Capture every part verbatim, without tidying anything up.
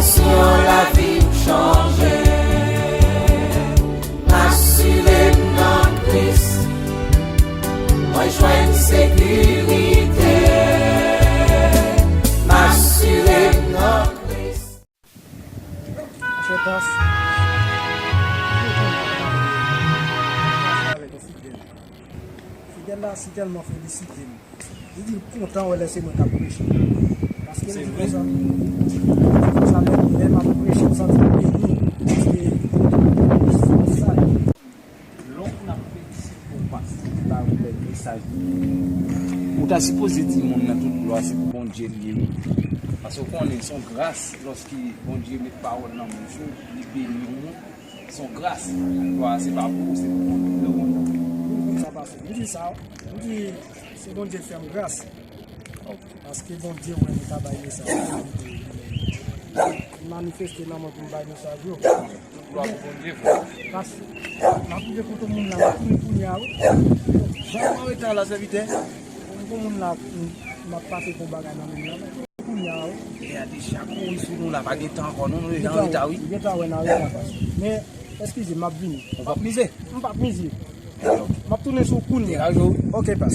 Syon lavi m chanje. M asire m nan Kris. Mwen jwenn sekirite. M asire m nan Kris. Monchè, pas. Fidèl la si tèlman felisite m. Li di l kontan wè lè se mwen k ap preche. Paske li di konsa, li di konsa, lè, lè m ap preche, m santi m beni. Paske se sa. Lè w konn ap felisite yon pastè ki ba yon bèl mesaj, ou ta sipoze di moun nan tout glwa se pou Bondye l ye, wi. Paske w konnen se yon gras lòske Bondye met pawòl nan bouch ou, li beni yon moun. Se yon gras. Glwa a se pa pou ou, se pou moun ki te konn. Sa pase. M di sa, m di se Bondye k fè m gras. Paske Bondye wè nou ta bay mesaj. Li manifeste nan mwen pou m bay mesaj yo. Tout glwa pou Bondye, frè. Pas, m ap rive kote moun la, m ap tounen kounye a, wi. Jan mwen rete la, sèvitè. M gon moun la, m ap pase gon bagay nan men l la. Kounye a, wi. Lè a deja kouri sou nou la, pa gen tan ankò, non, nou deja an reta, wi. Gentan wè n an reta, pas. Men, eskize, m ap vini. Ou p ap mize? M p ap mize. M ap tounen sou ou kounye a. Degaje w. Oke, pas.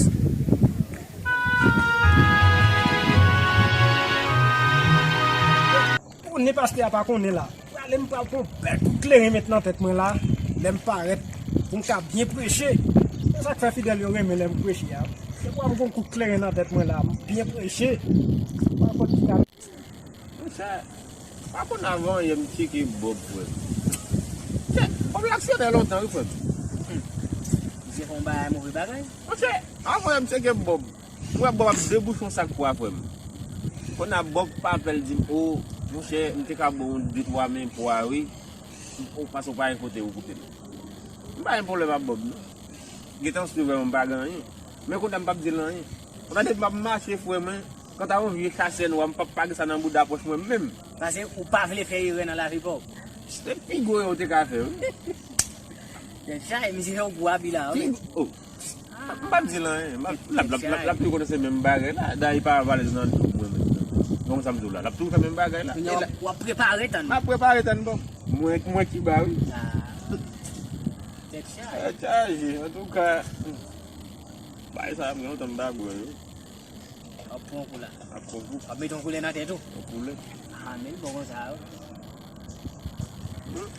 Konnen pastè a pa konnen la. Prale m pral pran bèl kout kleren met nan tèt mwen la. Lè m parèt, pou m ka byen preche. Se sa k fè fidèl yo renmen lè m preche a. Se pou m pran kout kleren nan tèt mwen la, m byen preche. Pa konn ki ka Monchè, pa konn avan yè m tcheke Bòb, frè m. Chè, Bòb la aksyonan lontan, wi, frè m. Hmm. Misye fè yon bagay, move bagay. Monchè, avan yè m tcheke Bòb. M wè Bòb ap debouche yon sak pwa, frè m. Kounye a Bòb pa apèl di m, o, monchè, m te ka ba w de twa men pwa, wi. O, paske w pa gen kote ou koupe m. M pa gen pwoblèm ak Bòb, non. Gentan sou vrèman m pa gen anyen. Men kounye a m p ap di l anyen. Kounye a depi m ap mache, frè mwen, kanta yon vye chasè nwa, m p ap page sa nan bouda pòch mwen menm. Paske ou pa vle fè erè nan lavi pa w. Se pi gwo erè w te ka fè, wi. Deja, e misye fè yon gwo abi la, wi. Pi gwo, oh. M p ap di l anyen. M ap, l ap, l ap, l ap, l ap toujou konnen se menm bagay la. Dayè, li pa valèz nan do mwen menm. Bon, sa m di w la. L ap toujou fè menm bagay la. Kounye a, w ap prepare tann. M ap prepare tann, bon. Mwen, mwen ki ba, wi. Ah. Tèt chaje. Tèt chaje. Antouka, bagay sa a, m gen lontan m pa bwè l, wi. W ap pran kou la. W ap pran kou. W ap mete yon koulè nan tèt ou. Yon koulè. Ah, men l bon konsa, wi. Hmm.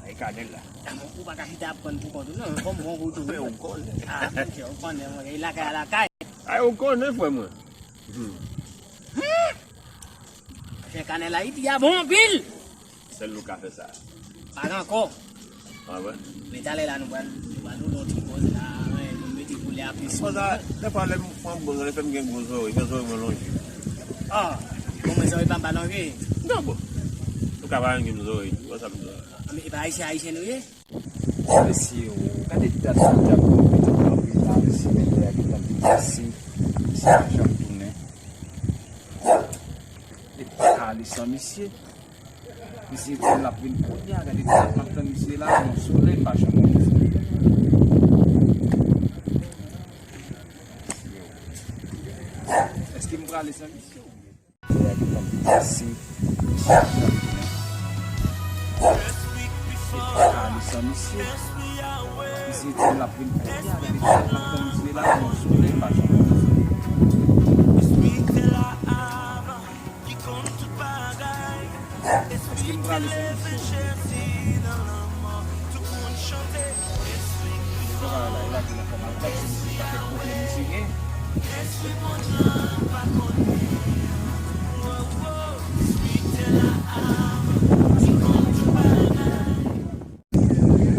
Ay, kanèl la. Ah, bon, ou pa ka chita ap pran pou kont ou, non. Kòm bon gout ou. Ou konnen. Ah, monchè, ou konnen, monchè. E lakay a lakay. Ay, ou konnen, frè mwen. Hmm. Hmm. Fè kanèl Ayiti a bon anpil. Sèl nou ka fè sa. Pa gen ankò. Ah, wè? Men talè la, nou pral, nou pral roule yon ti pòz la, nou mete koulè a plis. Konsa, dèfwa, lè m pran bon, lè fè m gen gwo zòrèy, men zòrèy mwen lonje. Ah, bon, men zòrèy pa m pa lonje. Non, bon. Nou ka pa gen zòrèy, tou, wè sa m di w la. Ah, men e pa ayisyen, ayisyen nou ye? Mesye, o, gade dat sa djab konpetans nan peyi a, mesye, men lè a gentan depase, misye pa janm tounen. Li pa ka ale san misye. Misye di l ap vin kounye a, gade dat m ap tann misye la, yon solèy pa janm wè misye. Èske m prale san misye? Lè a gentan depase, misye pa janm tounen. Li pa ka ale san misye. Misye di l ap vin kounye a, gade dat m ap tann misye la, yon solèy pa janm wè misye. Èske m prale san misye? Misye pa la, e la ki nan fòm ak misye, pa kèk pwoblèm misye gen.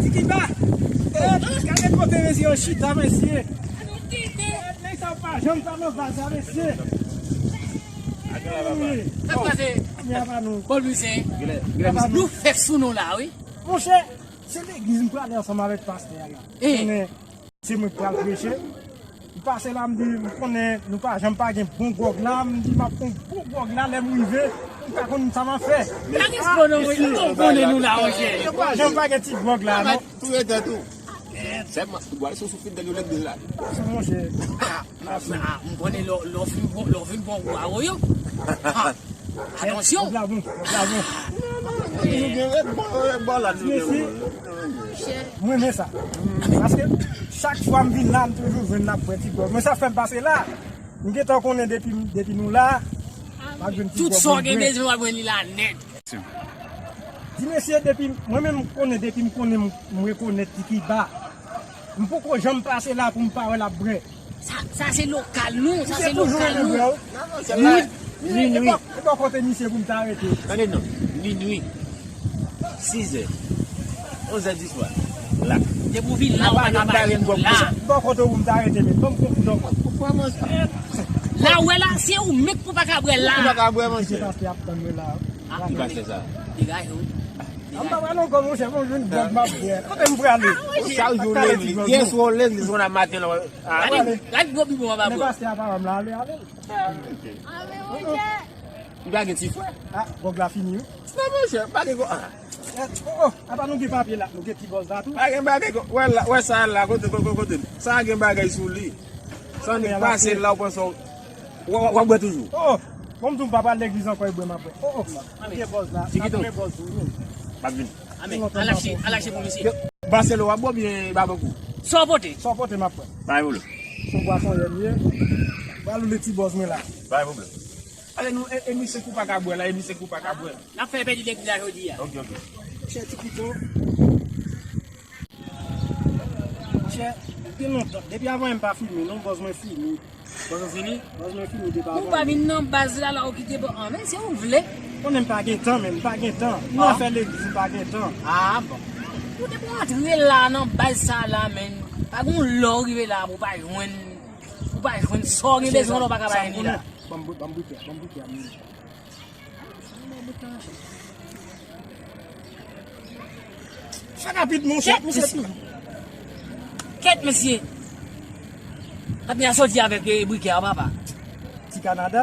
Tiki ba! Eh, gade kote mesye yo chita, mesye! Nèg sa yo pa janm ta nan vaz la, mesye! Sa k pase? Bon, Louisen, nou fè sou nou la, wi. Monchè, se legliz m prale ansanm avèk pastè a la. Eh. Konnen se mwen k pral preche. M pase la, m di, m konnen nou pa janm pa gen bon gwòg la. M di, m ap pran bon gwòg la, lè m rive, m pa konn sa m ap fè. Kanis pran non, wi, nou konnen nou la, monchè. Nou pa janm pa gen ti gwòg la, non. Touye tèt ou. Sèlman, ou ale sou, sou fidèl yo legliz la. Monchè. Ah, ah, ah, m konnen lè w, lè w fin bon, lè w fin bon, ou a woyo. Ah. Atansyon. Kòb la bon, kòb la bon. Nou gen rèd bò, rèd bò la, nou gen. Mesye, mwen renmen sa. Paske chak fwa m vin la, m toujou jwenn n ap bwè ti bwè. Mwen sa fè m pase la. M gentan konnen depi, depi nou la, m ap jwenn ti bwè. Tout sa w gen bezwen, w ap jwenn li la nèt. Di mesye, depi, mwen menm m konnen, depi m konnen, m, m rekonèt Tiki Ba. M poko janm pase la pou m pa wè l ap bwè. Sa, sa se lokal nou, sa se lokal nou. Wi, wi, wi. E bò kote misye pou m ta rete? Tande non, minui, sizè, onzè di swa, la. Depi w vin la, ou pa ka bay la. Bò kote pou m ta rete, men ban m konprann. La ou wè la, se ou menm pou pa ka bwè la. Ou pa ka bwè, monchè. Ki pastè ap tann mwen la? Ki pastè sa? Degaje w. An pa pale ankò, monchè, bon, jwenn gwòg m ap bwè. Kote m prale? Chak jou legliz. Yè swa w legliz, konn ap maten la. Gade, gade gwo bibon anba bra. Men pastè a pa wè m la, ale, ale. Li pa gen ti frè. Ah, gwòg la fini, wi. Non, monchè, pa gen gwòg. Ah. Eh, oh, oh, apa nou gen papye la? Nou gen ti bòz la tou? Pa gen bagay, wè la, wè sa la, kote, kote, kote. Sa gen bagay sou li. Sa nou pase la, ou panse w W-, w-, w ap bwè toujou. Oh, oh. Bon, m di w m pa pral legliz ankò, e bwè m ap bwè. Oh, oh. Kite bòz la. Kite bòz tou. M ap vini. Amen. Al achte, al achte pou misye. Baselo w ap bwè oubyen babankou? Sa w pote? Sa w pote, m ap bwè. Pa gen pwoblèm. Se yon bwason yè m ye. Pral woule ti bòz mwen la. Pa gen pwoblèm. Ale nou, e, e misye kou pa ka bwè la, e misye kou pa ka bwè. N ap fè pèdi legliz la jodi a. Ok, ok. Chè ti pito. Monchè, gen lontan. Depi avan yè m pa fime, non, bòz mwen fini. Bòz ou fini? Bòz mwen fini depi avan. Ou pa vin nan baz la, la ou kite bò. Ah, men si ou vle. Konnen m pa gen tan, men m pa gen tan. M nan afè legliz, m pa gen tan. Ah, bon. Ou te pou antre la nan baz sa la, men. Pa gen yon lè ou rive la, ou pa jwenn, ou pa jwenn sa ou gen bezwen la, ou pa ka bay ni la. Ban m, ban m brike, ban m brike a, men. Fè rapid, monchè, misye tou. Kèt, mesye. Kèt, misye a soti avèk, eh, brikè a, papa. Ti Kanada?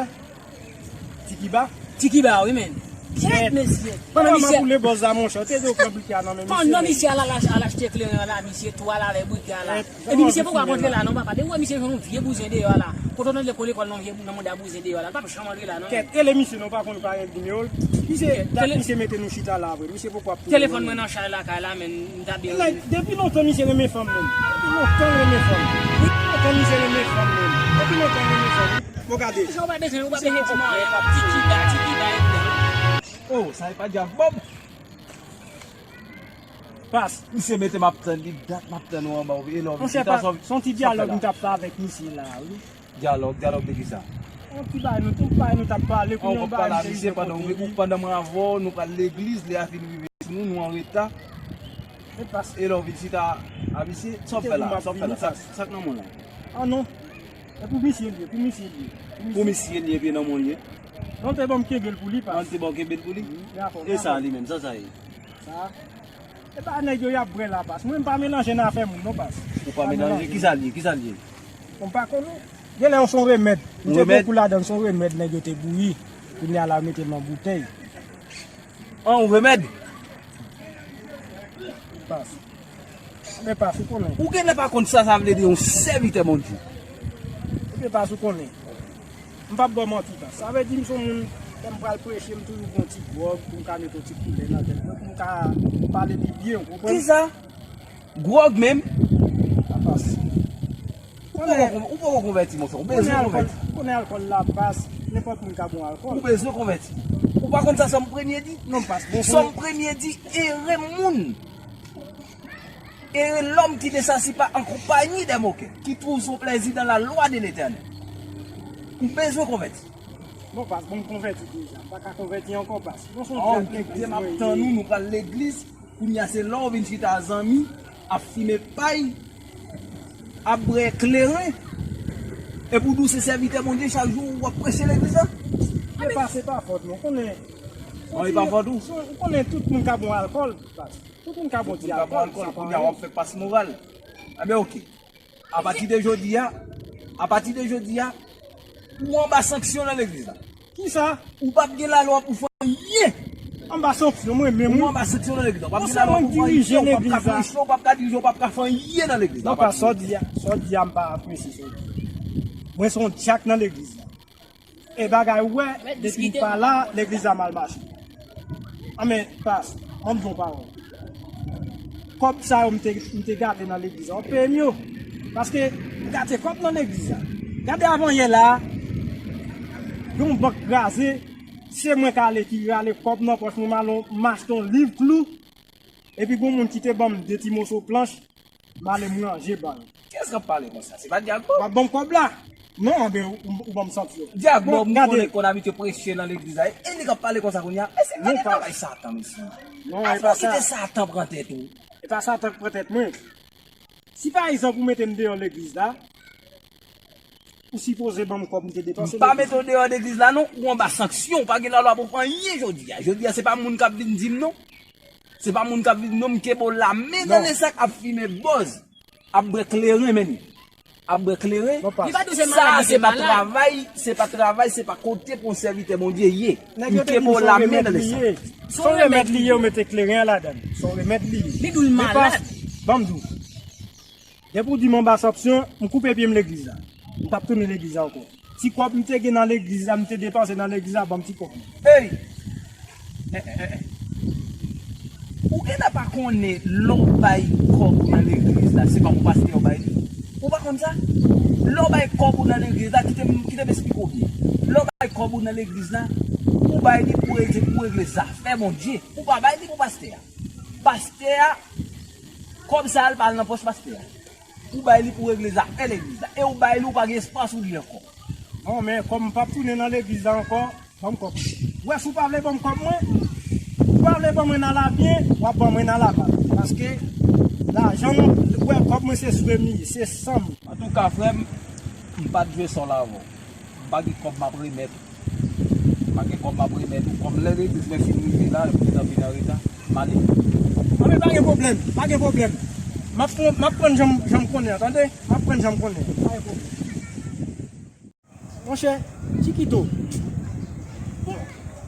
Ti Kiba? Ti Kiba, wi, men. Kèt, mesye. Pandan misye ap boule bòz la, monchè, ou te di w pran brikè a nan men misye. Pandan misye al, al, al achte kleren an la, misye tou al avèk brikè a la. Epi misye poko ap antre la non, papa. Depi w wè misye jwenn yon vye bouzen deyò a la. Kote w tande lekòl, lekòl nan vye, nan mouda bouzen deyò a la. L pap janm antre la non. Kèt, e le misye non, pa konn ou pa gen nimewo l. Misye, dat misye mete nou chita la vre. Misye poko ap tounen. Telefòn mwen nan chaj lakay la, men m ta byen. Depi lontan misye renmen fanm menm. Depi lontan l renmen fanm. Depi lontan misye renmen fanm menm. Depi lontan l renmen fanm. Bon, gade. Jan w pa bezwen, ou pa bezwen di mwen anyen, papa. Ti Kiba, Ti Kiba, epi. Oh, sa e pa djab bòb. Pas. Misye mete m ap tann li, dat m ap tann ou anba, e lè w vin chita sou. Monchè, pas, se yon ti dyalòg m t ap fè avèk misye la, wi. Dyalòg, dyalòg de kisa? Yon ti bagay nou, tout bagay nou t ap pale, kounye a yon bagay misye vin konte li. Ou pandan mwen avè w, nou pral legliz, lè a fin rive sou nou, nou anreta. E pas. E lè w vin chita a misye, sa w fè la, sa w fè la, sa, sa k nan men w la? Ah non. E pou misye l ye, pou misye l ye. Pou misye l ye, epi nan men w l ye? Non, te ban m kenbe l pou li, pas. An te ban w kenbe l pou li? Wi, men akò. E sa li menm, sa sa ye? Sa? E pa nèg yo y ap bwè la, pas. Mwen, m pa melanje nan afè moun, non, pas. Ou pa melanje? Kisa l ye? Kisa l ye? Bon, m pa konnen. Genlè se yon remèd. M te pran kou ladan l, se yon remèd nèg yo te bouyi. Kounye a la, yo mete l nan boutèy. An, yon remèd? Pas. Men pas, ou konnen. Ou genlè pa konn sa sa vle di yon sèvitè Bondye. Ebyen pas, ou konnen. M p ap ba w manti, pas. Sa vle di m se yon moun, lè m pral preche, m toujou pran yon ti gwòg pou m ka mete yon ti koulè nan tèt mwen, pou m ka pale pi byen, ou konprann? Kisa? Gwòg menm? Pas. Ou poko kon-, ou poko konvèti, monchè. Ou bezwen konvèti. Ou konnen alkòl la, pas. Nenpòt moun ka bon alkòl. Ou bezwen konvèti. Ou pa konn sa Sòm premye di? Non, pas. Bon, Sòm premye di, ere moun. Et l'homme qui ne s'assit pas en compagnie des moqueurs, qui trouve son plaisir dans la loi de l'Éternel. Ou bezwen konvèti. Non, pas, bon, m konvèti deja. M pa ka konvèti ankò, pas. Bon, se yon... Oh, ou kite m ap tann ou, nou pral legliz. Kounye a se lè w vin chita a zanmi, ap fimen pay, ap bwè kleren. Epi w di w se sèvitè Bondye, chak jou w ap preche legliz la. Se pa, se pa fòt, non. Konnen. An, e pa fòt ou? Ou konnen tout moun ka bon alkòl, pas. Tout moun ka bon ti alkòl, sa pa anyen. Kounye a w ap fè pas moral. Enben, oke. Apati de jodi a, apati de jodi a, ou anba sanksyon nan legliz la. Kisa? Ou p ap gen lalwa pou fè anyen. Anba sanksyon, mwen menm, wi. Ou anba sanksyon nan legliz la. Ou p ap gen lalwa pou fè anyen, ou p ap ka preche, ou p ap ka dirije, ou p ap ka fè anyen nan legliz la. Non, pas, sa w di a, sa w di a, m pa apresye sa w di. Mwen se yon dyak nan legliz la. E bagay ou wè, depi m pa la, legliz la mal mache. Anben, pas, ban m di w yon pawòl. Kòb sa yo m te, m te gade nan legliz la, w ap peye m yo. Paske, gade kòb nan legliz la. Gade avanyè la, gen yon bank kraze, se mwen k ale ki rale kòb nan pòch mwen, m ale m achte yon liv klou, epi gen yon moun ki te ban m de ti moso planch, m ale m ranje ba l. Kiyès k ap pale konsa? Se pa Dyag Bob? W ap ban m kòb la? Non, anben, ou, ou ban m sanksyon. Dyag Bob, m konnen konn abitye preche nan legliz la. E li k ap pale konsa kounye a? E se gade travay Satan, mesye. Non, e pa sa. Kite Satan pran tèt ou. E pa Satan k pran tèt mwen. Si pa egzanp ou mete m deyò legliz la, ou sipoze ban m kòb m te depanse legliz la. M pa mete w deyò legliz la non, ou anba sanksyon, ou pa gen lalwa pou w fè anyen jodi a. Jodi a se pa moun k ap vin di m non. Se pa moun k ap vin non, m kenbe w la men nan lesak ap fimen bòz. Ap bwè kleren, men. Ap bwè kleren. Sa se pa travay, se pa travay, se pa kote pou yon sèvitè Bondye ye. M kenbe w la men nan lesak. Se yon remèd li ye, ou mete kleren an ladan l. Se yon remèd li ye. Li dou l malad. Ban m di w. Depi w di m anba sanksyon, m koupe pye m legliz la. M p ap tounen legliz la ankò. Ti kòb m te gen nan legliz la, m te depanse nan legliz la, ban m ti kòb mwen. Ey! Ou gentan pa konnen lè w bay kòb ou nan legliz la, se kòm yon pastè w bay li. Ou pa konn sa? Lè w bay kòb ou nan legliz la, kite m, kite m esplike w byen. Lè w bay kòb ou nan legliz la, ou bay li pou regle, pou regle zafè Bondye. Ou pa bay li pou pastè a. Pastè a, kòb sa a, l pa al nan pòch pastè a. Ou bay li pou regle zafè legliz la. E ou bay li, ou pa gen espas ou li ankò. Non, men kòm m p ap tounen nan legliz la ankò, ban m kòb mwen. Ou wè, si w pa vle ban m kòb mwen, ou pa vle ban mwen nan labyen, w ap ban mwen nan lapat. Paske lajan w wè, kòb mwen se swe m li ye, se san m. Antouka, frè m, m pa t jwe sa w la avè w. M pa gen kòb m ap remèt ou. M pa gen kòb m ap remèt ou. Kòm lè legliz mwen fin rive la, m gentan vin anreta, m ale. Anben, pa gen pwoblèm, pa gen pwoblèm. M ap pran, m ap pran jan m, jan m konnen an, tande? M ap pran jan m konnen an. Pa gen pwoblèm. Monchè, Chikito, bon,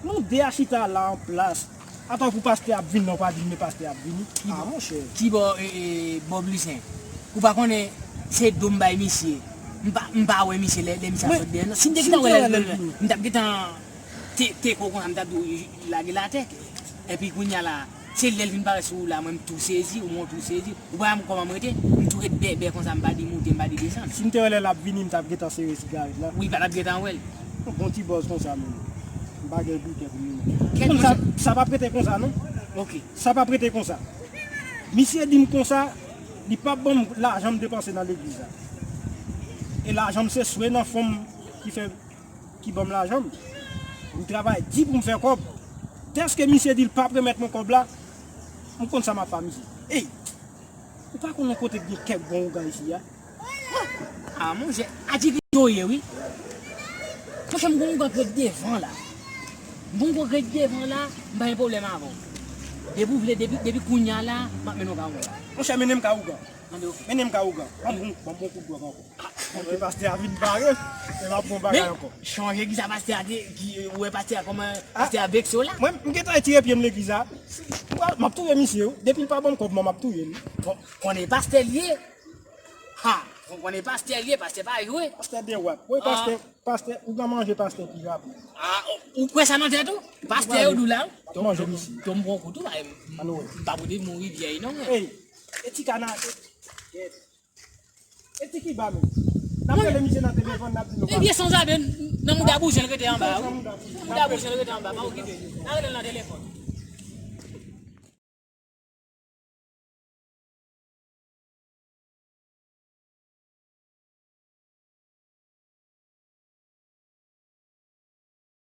nou de a chita la an plas. Atò pou pastè ap vin la, ou pa di m men pastè ap vini. Ki bò, monchè. Ki bò, e, e, Bob Lucien? Ou pa konnen se do m bay misye. M pa, m pa wè misye lè, lè misye ap sot dèyè, non. Si m te gentan wè l, lè, lè, m t ap gentan te, te ko konsa, m t ap di w lage l atè. Epi kounye a la, se lè l vin parèt sou ou la, mwen m tou sezi, ou mwen tou sezi. Ou pa wè m kòman m rete? M tou ret bèbè konsa, m pa di moute, m pa di desann. Si m te wè lè l ap vini, m t ap gentan sere sigarèt la. Wi, pa t ap gentan wè l. Yon bon ti bòz konsa menm. M pa gen pike pou li non. Kèt konsa, monchè. Sa p ap rete konsa non. Ok. Sa p ap rete konsa. Misye di m konsa, li p ap ban m lajan m depanse nan legliz la. E lajan m se swe nan fon m ki fè, ki ban m lajan m. M travay di pou m fè kòb. Dèske misye di l p ap remèt mwen kòb la, m konn sa m ap fè a misye. Ey! Ou pa konn yon kote k gen kèk bon ougan isi a? A, monchè, a Chikito ye, wi. Monchè, m gon ougan k ret devan la. M gon ougan k ret devan la, m pa gen pwoblèm avè w. Depi w vle, depi, depi kounye a la, m ap mennen w ka ougan. Monchè, mennen m ka ougan. Anben, ok. Mennen m ka ougan. Ban m bon, ban m bon kout dwòg ankò. Ok, pastè a vin bare, e m ap bon bagay ankò. Men, chonje kisa pastè a te, ki, ou wè pastè a kòman, pastè a vekse w la? Mwen, m gentan retire pye m legliz la. M ap touye misye, wi. Depi l pa ban m kòb mwen, m ap touye l. Bon, konnen pastè l ye. Ha, konnen pastè l ye, pastè pa jwe. Pastè de wap. Wi, pastè, pastè, ou ka manje pastè pi rapid. A, ou, ou kwè sa nan tèt ou? Pastè yo di w la, wi. Ap manje misye. Tonm pran kout ou, m pa pote mouri vyèy non, men. Ey, e ti kana, e, e ti kiba menm. N ap rele misye nan telefòn, n ap di nou. Ebyen, sanzave, nan mouda bouzen l rete anba, wi. Nan mouda bouzen l rete anba, pa okipe. N a rele l nan telefòn.